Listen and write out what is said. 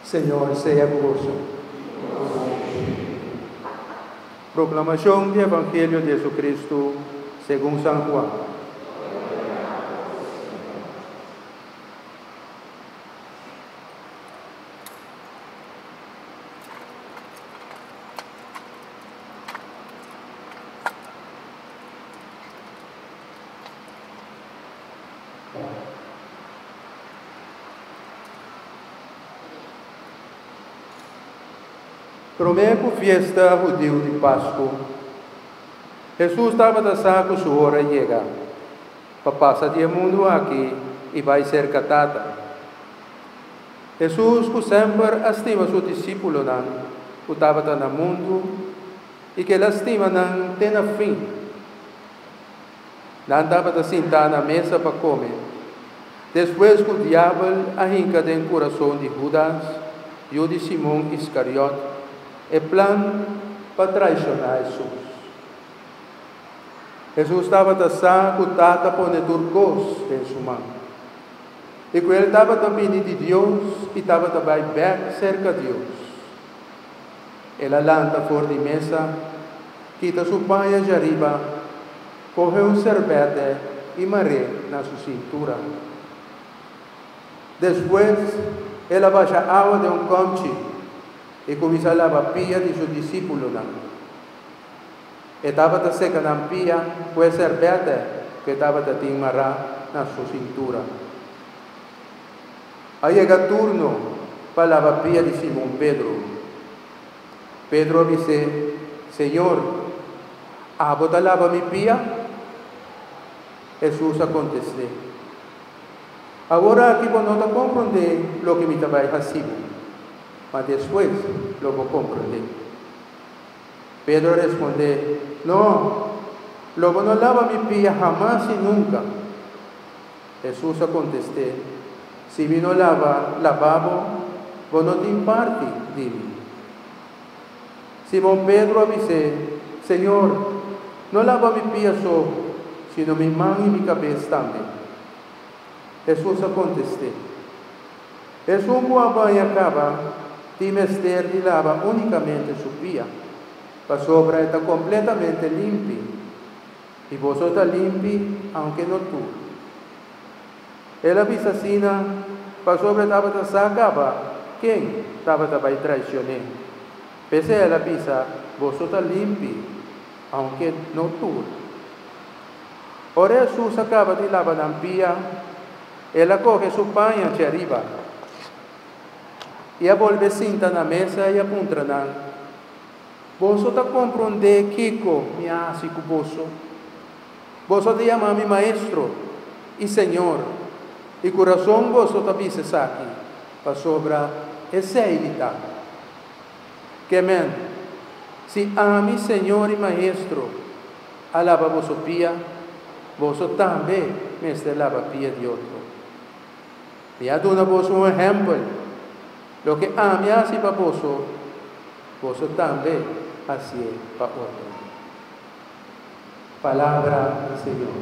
Señor sea ku boso. Proklamashon di Evangelio di Jesucristo segun San Juan. Promé ku fiesta hudiu di Pasku, Hesus tabata sa ku su ora yega pa pasa di e mundu aki i bai serka Tata. Hesus ku semper a stima su disípulonan ku tabata na mundu i ku el a stima nan te na fin. Nan tabata sintá na mesa pa kome. Despues ku Diabel a hinka den kurason di Hudas, yu di Simon Iskariòt, e plan pa traishoná Hesus. Hesus tabata sa ku Tata pone tur kos den su man, i ku el tabata bini di Dios i tabata bai bèk serka Dios. El a lanta for di mesa, kita su paña djariba, kohe un serbètè i mar'é na su sintura. Despues, el a basha awa den un kòmchi i kuminsá laba pia di su disípulonan. E tabata seka nan pia ku e serbètè ku e tabata tin mará na su sintura. A yega turno pa laba pia di Simon Pedro. Pedro a bis'é, Señor, abo ta laba mi pia? Hesus a kontest'é, Awor aki bo no ta komprondé loke mi ta bai hasi bo, ma despues lo bo komprondé. Pedro a respondé, No, lo bo no laba mi pia hamas i nunka. Hesus a kontest'é, Si mi no laba laba bo, bo no tin parti di mi. Simon Pedro a bis'é, Señor, no laba mi pia so, sino mi man i mi kabes tambe. Hesus a kontest'é, Esun ku a baña kaba tin mester di laba únikamente su pia, pasobra e ta kompletamente limpi. I boso ta limpi, aunke no tur. El a bisa asina pasobra e tabata sa kaba ken tabata bai traicion'é. P'esei el a bisa, Boso ta limpi, aunke no tur. Ora Hesus a kaba di laba nan pia, el a kohe su paña djariba i a bolbe sinta na mesa i a puntra nan, Boso ta komprondé kiko mi a hasi ku boso? Boso ta yama mi Maestro i Señor, i ku rason boso ta bisa esaki, pasobra esei mi ta. Ke men, si ami, Señor i Maestro, a laba boso pia, boso tambe mester laba pia di otro. Mi a duna boso un ehèmpel, loke ami a hasi pa boso, boso tambe hasié pa otro. Palabra di Señor.